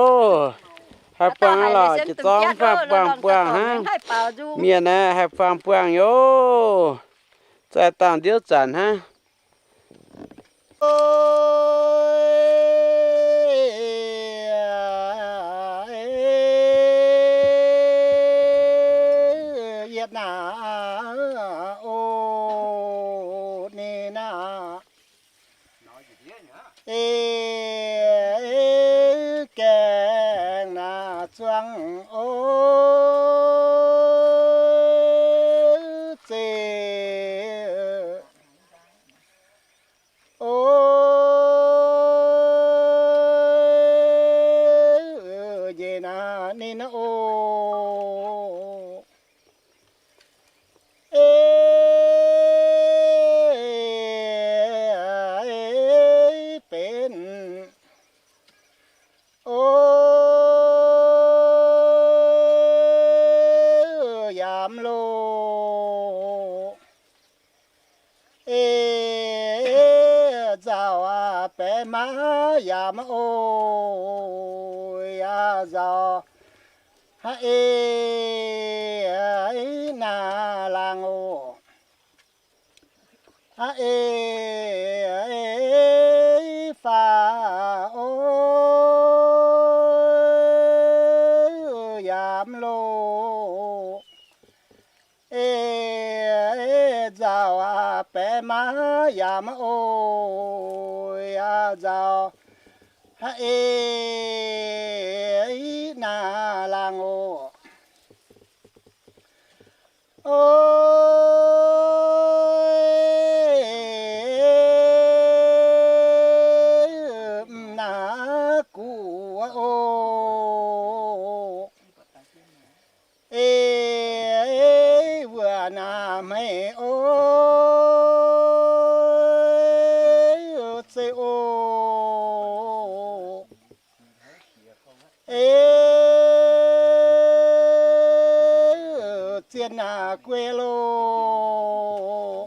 Haih buangh lorqc, jiex zorng faanh buangh buangh hnangv. Mienh aeqv, haih buangh buangh yoc. Zaih dangh ndiouv zanc hnangv. Yietc naaic oc, ninh naaic, ei gaengh naaic zuangx oc, zeiv oc, njiec naaic ninh oc. Ei benx oc, yaac mv loz. Ei nzauh aqv, baeqc maiv yaac mv oc, yaac nzauh haiz ei naaic laangz oc. Haiz ei faaux oc, yaac mv loz. Ei nzauh aqv, baeqc maiv yaac mv oc, yaac nzauh haiz ei naaic laangz oc. Oc, mv naaic guv oc. Ei wuov naaic hmeiv oc, zeiv oc. Ei zien naaic guei loh.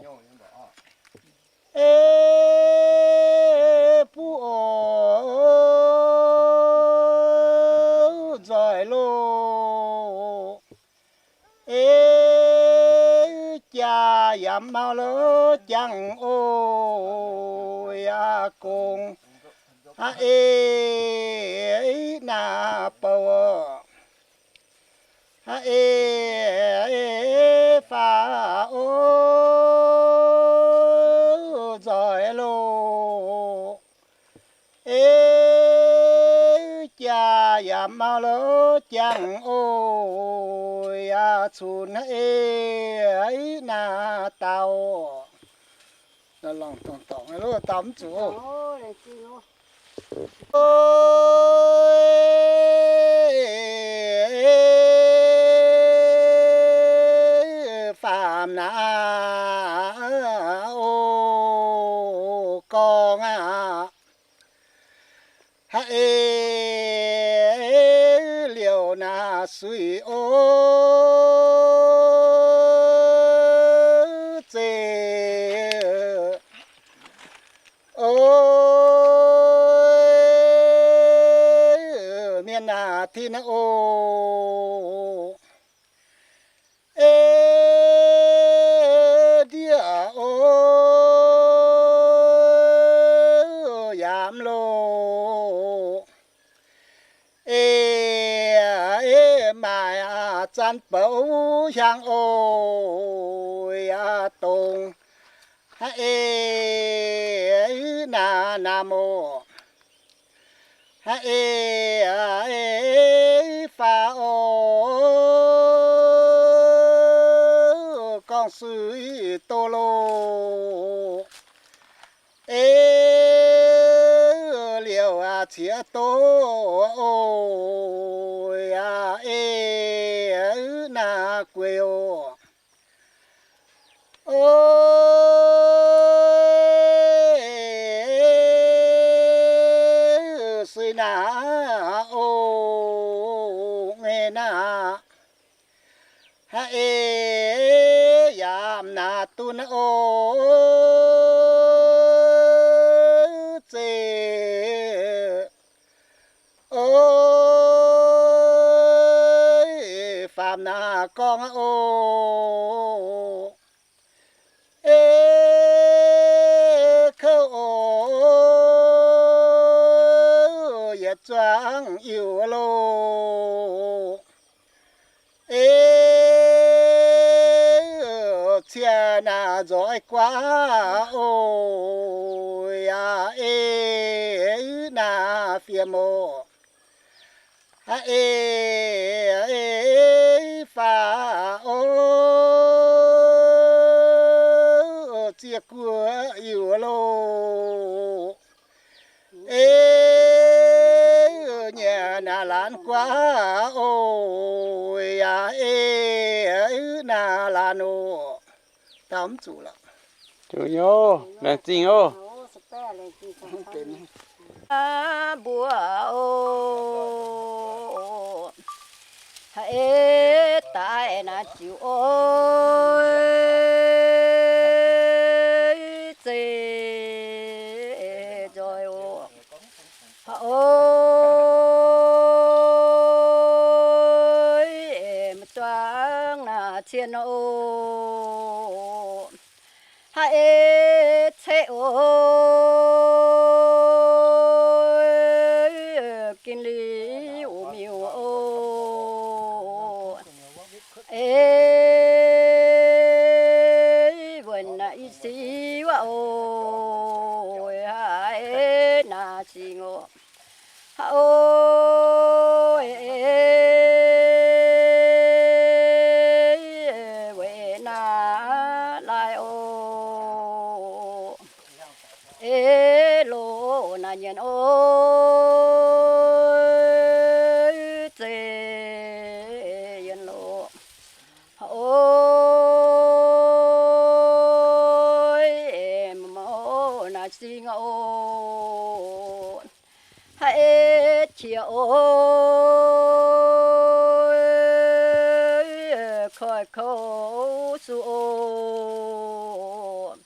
Ei buv oc, nzoih loh. Ei jaa yaac mv mau loh jangx oc, yaac gong haiz ei naaic bouh oc. Haiz ei faaux oc, nzoih loh. Ei jaa yaac mv mau loh jangx oc, yaac cunx haiz ei naaic daaux. Lorngh dorngc dorngc loh, daaux mv zuqc. Oc, faam naaic oc, gorngv aqv. Haiz ei liouh naaic suiv oc, zeiv oc, mienh naaic tin oc. Ei ndiev oc, yaac mv loh. Ei, ei maaic aqv, zanc bouc hiaang oc, yaac dongz haiz ei naaic namx oc. Haiz ei, ei faaux oc, ciex doz oc, yaac ei naaiv guei oc. O, suiv naaiv oc, ngeix naaiv, haaix ei yaac mv naaiv dunh oc, zeiz oc, faam naaiv gorngv oc. Ei kouv oc, yietc zuangx iu loh. Ei ciex naaiv nzoih guaav oc, yaac ei naaiv fiem oc. Haaix ei, ei faam oc, ziex guoqv iu loh. Ei nyanc naaiv laanh guaav oc, yaac ei naaiv laanh oc. Dauh mv zuqc lorqc. Zuqc nyei, laengz zingh oc. Mbuo oc, haaix ei daaih naaiv ziux oc, zeiz nzoih oc. Haaix ei maiv duangv naaiv cien oc. Haaix ei ceqv oc, gin liuz miuc oc. Ei wuonc naaiv i sic wuov oc, haaix ei naaiv singx oc. Haaix ei weic naaiv laaih oc. Ei loz naaiv nyienx oc, zeiz yienh loz. Haaix ei maiv naaiv singx oc. Haaix ei qiex oc, koiv kouv suv oc.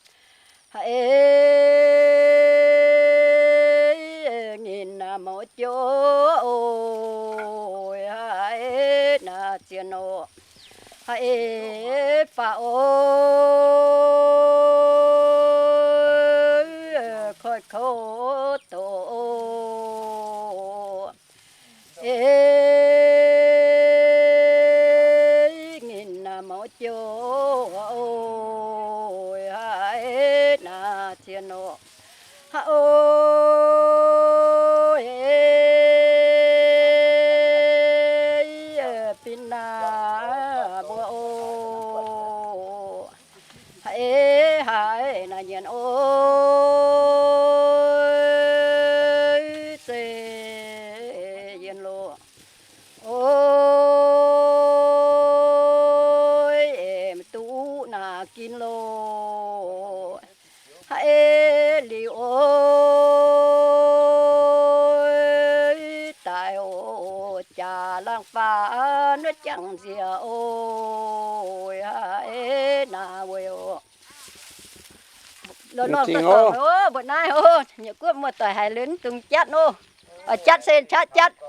Haaix ei nginh naaiv mouz jouv oc, haaix ei naaiv zien oc. Haaix ei faam oc, koiv kouv doqc oc. Ei nginh naaiv mouz jouv oc, haaix ei naaiv zien oc. Haaix ei bin naaiv mbuo oc. Haaix ei haaix naaiv nyienx oc, zeiz yienh loh. O, ei maiv duqv naaiv gin loh. Haaix ei liuz oc, daaih oc, jaax laangh faanv wuov jangx nziex oc. Haaix ei naaiv weic oc. Mbuo naaiv oc, nyei guoqv muoz-doic haiz liuz mv dungx jatv oc. Jatv se qaqv jatv.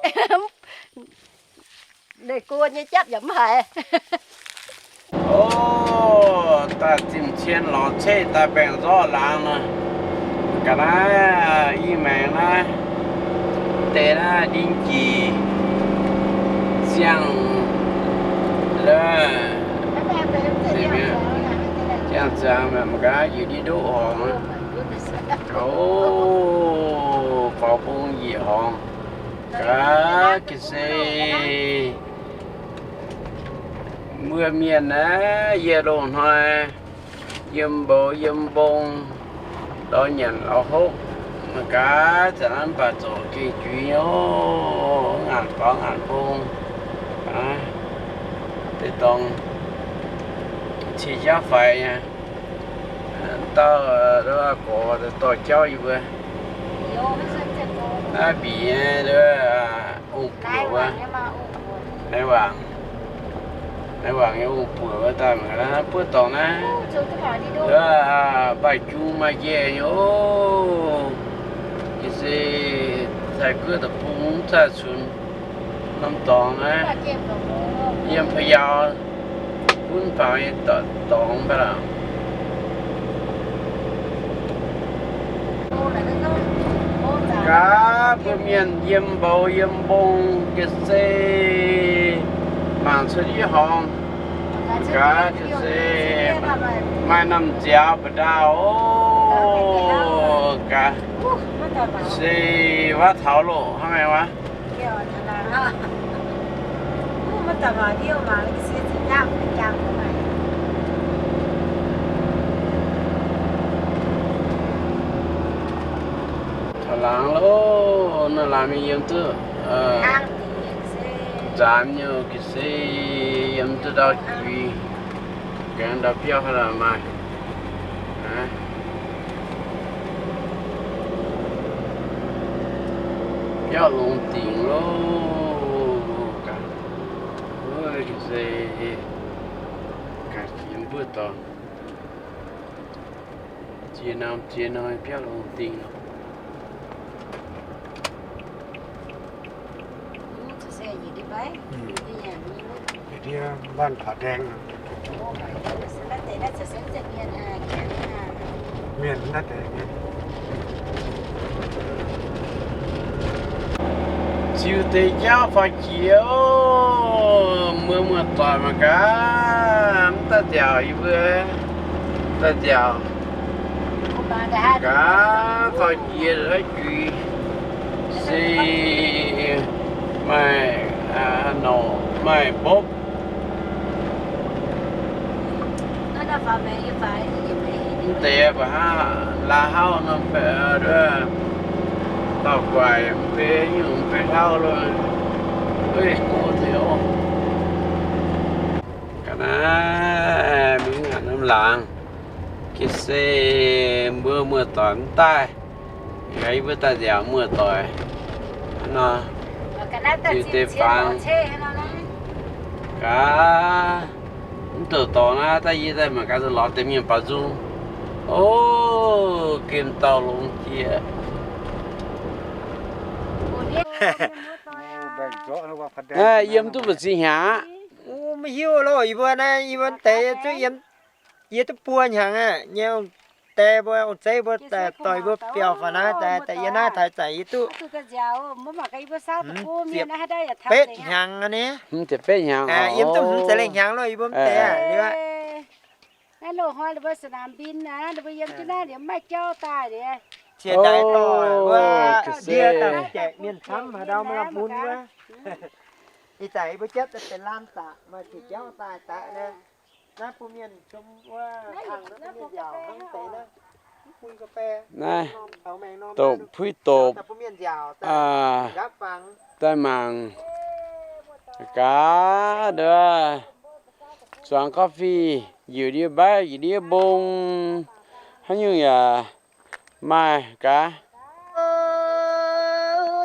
Leih guo nyei jatv yaac mv haiz. O, daaih zimh cien lorz ceqv daaih baengh nzorqv laangz nor. Ga'naaiv i maengx naaiv deix naaiv ndin jiex ziangh, ziangh ziangx mangc gaax yietc ndin ndoqv horngz. O, faaux bung yietc horngz. Gaax ga'sie mbuo mienh naaiv, yie loz-hnoi yiem mboux yiem mbong, lorz nyanc lorz hopv, Mangc gaax, zanc naaiv mv baac zoux gengh juiz nyei oc, ngaanc faaux ngaanc mbong. Deix dorngx ciex jauv faix nyei. Dauh gorx dorh jauv yie mbuo. Naaiv mbic nyei ong-buoc wuov. Naaiv wangc, naaiv wangc nyei ong-buoc wuov daaih mangc gaax, buov dorngx naaiv. Mbaih jung maaih njaih nyei oc. Yie se Taiv-Guoqv deic-bung mv zaih cunx norm dorngx naaiv. Yiem Pa'yaau gunv faaux nyei dorngx mv baac lorqc. Gaax mbuo mienh yiem mbou yiem mbong ga'sie mangc cuotv i horngz. Gaax ga'sie maaih norm nziaaux mbu'ndaauh oc. Gaax se waav taux loh hnangv naaiv wuov. Taux laangz loh, naaiv laangz mingh yiem duqv nzaanx nyei ga'sie, yiem duqv ndau juiz, gaengh ndau biauv haaix maaih. Biauv longx dingc loh. Ga'sie ga'sie mbuov dorngx. Ziex norm ziex norm biauv longx dingc. Ndie mbaanh paav ndaeng. Mienh naaiv deix. Ziux deix jauv faaux jiex oc. Mbuo muoz-doic mangc gaax, mv daaih nziaauc yie mbuo daaih nziaauc. Gaax faaux jiex haaix juiz se maaih norqc maaih mbopv. Mv deix mbuo hnangv la'hauv norm dauh guaix mv bei nyungc mv bei hlauv lo. Ga'naaiv mingh ngaanc norm laangz, ga'sie mbuo muoz-doic mv daaih, yie mbuo daaih nziaauc muoz-doic nor, ziux deix fangx. Gaax, mv douc dorngx naaiv daaih yie daaih mangc gaax lorz deix mienh baaux nzung. O, gemh dauh longx jiex. Naaiv yiem duqv mbu'ziex hnyangx aqv. Mv hiuv loh, yie mbuo naaiv yie mbuo deix zuqc yiem, yie duqv buo hnyangx aqv nyei. Ong-deix mbuo, ong-zeiv mbuo doix mbuo biaux faaux naaiv, daaih yie naaiv taaix zanc yie duqv ziepc betv hnyangx aqv ni. Ziepc betv hnyangx, yiem duqv hmz ziepc lengh hnyangx loh, yie mbuo mv deix aqv. Naaiv loz-hnoi ninh mbuo สนามบิน naaiv, ninh mbuo yiem jienv naaiv liuz mv maaih jauv daaih liuz. Ciex ndaix dorh wuov ndie daaih jaeqc mienh camv haaix ndau maaih lamh mun wuov. Ih zanc yie mbuo jatv daaih benx laanh zaqc maaih ciex jauv daaih daaih naaiv. Naaiv bun mienh com wuov hnangv naaiv bun mienh nziaauc hnangv deix naaiv. Mv bun ga'fei, naaiv dongh puiv dopc daaih mangc gaax nduov, zuangx coffee, yietc ndiev mbaiv, yietc ndiev mbong, haaix nyungc yaac maaih gaax.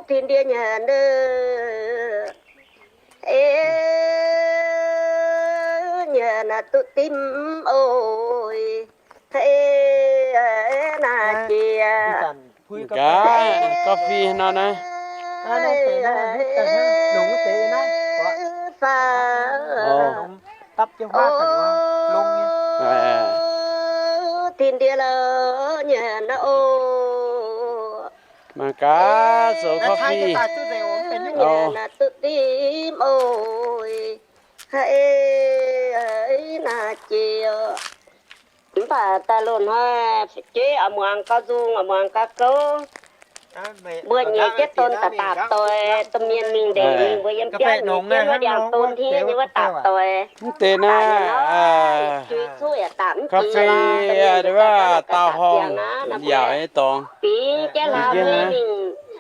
Tin ndie nyanc, nyanc duqv dimv oc. Hei, naaiv jiex gaax, coffee nor naaiv. Faaux, o, tin ndie lorz nyanc oc. Mangc gaax, zoux coffee. Nyanc duqv dimv oc. Hei, naaiv jiex. Mv baac daaih loz-hnoi fu'jueiv oix muangx gauh nzung, oix muangx gauh gouv. Mbuo nyei jienv don daaih daapc doic, domh mienh mingh ndeic mingh mbuo yiem biauv nyei jienv wuov ndiangx-don hniev nyei wuov daapc doic. Mv deix naaiv, ga'fei, wuov dauh horngh, yaac nyei dorngx. Bingx jienv hlauv nyei mingh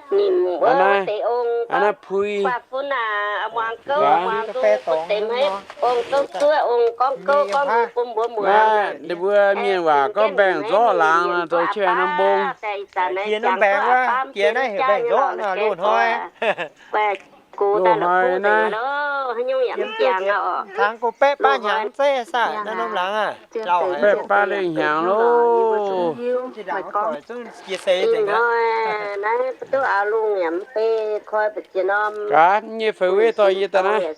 nimc wuov deix ong, naaiv pui, muangx gouv, muangx gouv, butv deix hmeiv ong gouv zuov, ong gorngv gouv gorngv bun mbuo muangx. Naaiv ninh mbuo mienh waac gorngv mbaengx-nzorqv laangz nor, zoux qiex norm mbong. Loz-hnoi naaiv, loz-hnoi naaiv, baeqv baav lengh hnyangx loh. Gaax, nyei feix wei dorh yie daaih naaiv.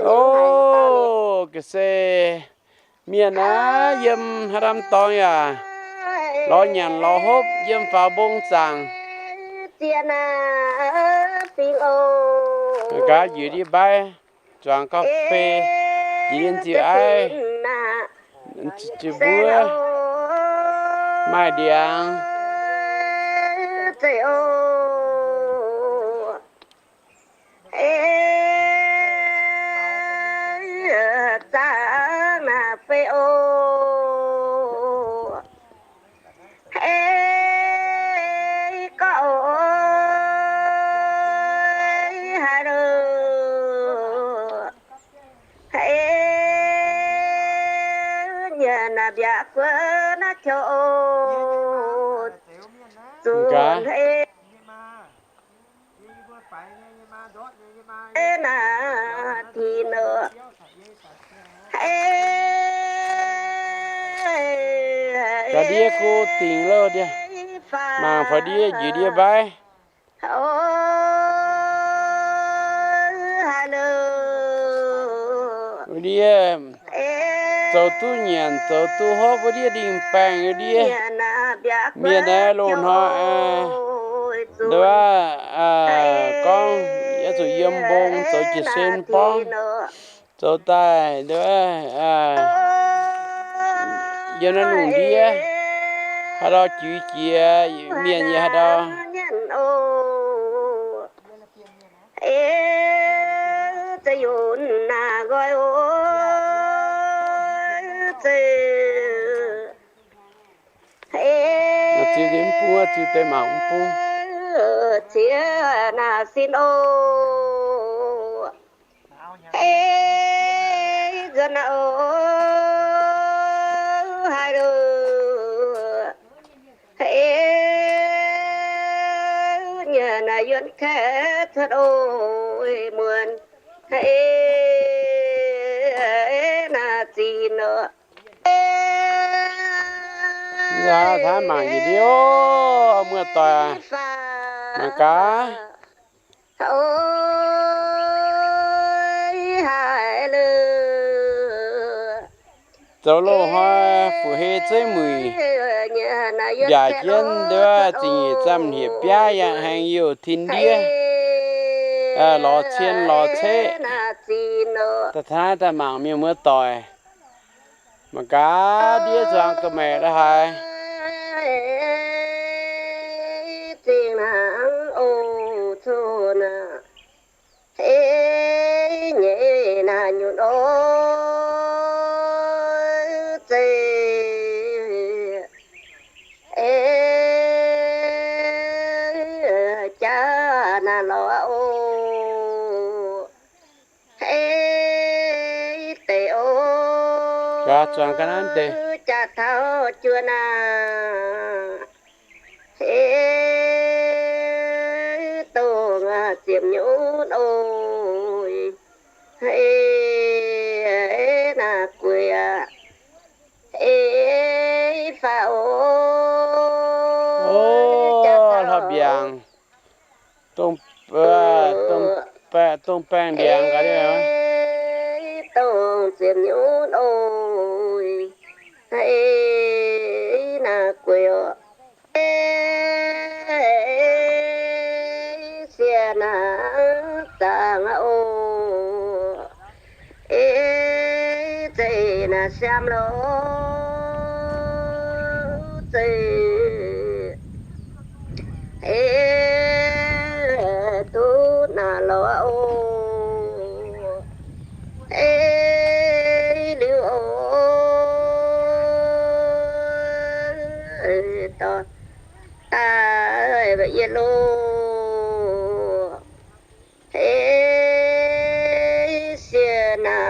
O, ga'sie mienh aah, yiem haaix norm dorngx yaac lorz nyanc lorz hopv yiem faaux mbong zaangc. Gaax, njiec ndie mbaiv, zuangx ga'fei, njiec ndie nziu aiv, njiec mbuov, maaih ndiangx. Ga'ndiev go dingc loh ndie, mangc faaux ndie njiec ndie mbaiv. Ndie zoux duqv nyanc, zoux duqv hopv, wuov ndie ndingh baengh ndie. Mienh aah, loz-hnoi, nduov, gorngv yaac zuqc yiem mbong zoux jiez sin borngv, zoux daaih nduov, yiem naaiv lungh ndiev, haaix ndau juiz jiex, mienh yaac haaix ndau. Ziux deix mv bung, ziux deix mangc mv bung. Aav, mangc yietc liuz, muoz-doic, mangc gaax. Zoux loz-hnoi fu'hei zeiv muic, mbiaauc jienv nduov zingh nyeic zamh hlieqv biaav yangh haengx youh tin ndiev, lorz cien lorz ceqv. Daaih taux naaiv daaih mangc mienh muoz-doic, mangc gaax ndiev zuangx ga'maeqc la'haaix. Gaax zuangx ga'naaiv deix. O, hlopv mbiaangc, dongh baengh ndiangx gaax.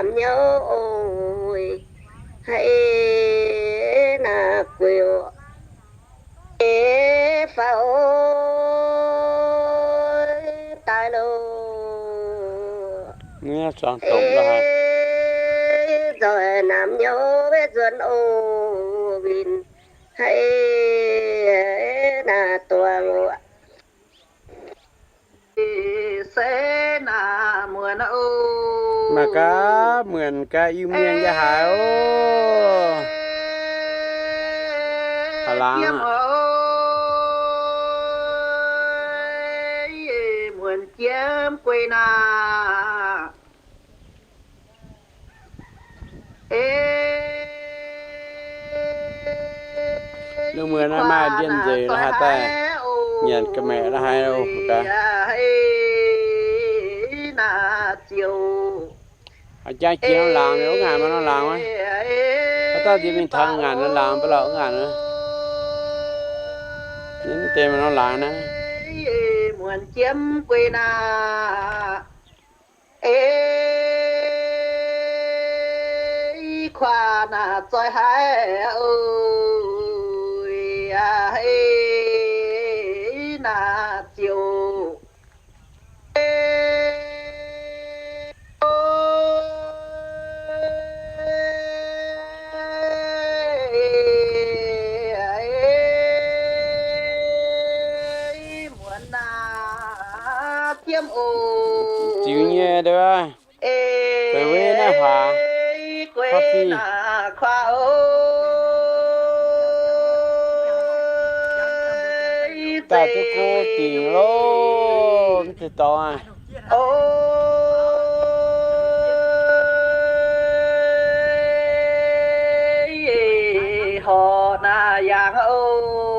Hnyouv oc, haiz naaic guix oc, eix faaux oc, daaih loh. Nzoih namx hnyouv maiv nzuonx oc, winh haiz naaic duangc oc. Mangc gaax, muonc gaax Iu-Mienh yaac haiz oc. Haaix laangz aqv? Muonc jiemv guei naaic. Lungh muonz naaiv maaih ndienh nzeic la'haaix daaih nyanc ga'maeqc la'haaix oc gaax. Haaix jangv jiex norm laangz, wuov ngaanc maaih norm laangz maiv? Haaix dauh nziex mingh taux ngaanc norm laangz mv baac lauh wuov ngaanc aqv. Mv deix maaih norm laangz naaiv. Muonc jiemv guei naaic. Eix kuaax naaic zoih haic oc, a'hneiv naaic ziouc muonz naaic jiemv oc. Ziux nyei ndau wuov, gueix wei naaiv huaax, gueix naaic kuaax oc. Daaih duqv gouv dingc loh, mv zeiz dorngx aqv. Horqc naaic yangh oc.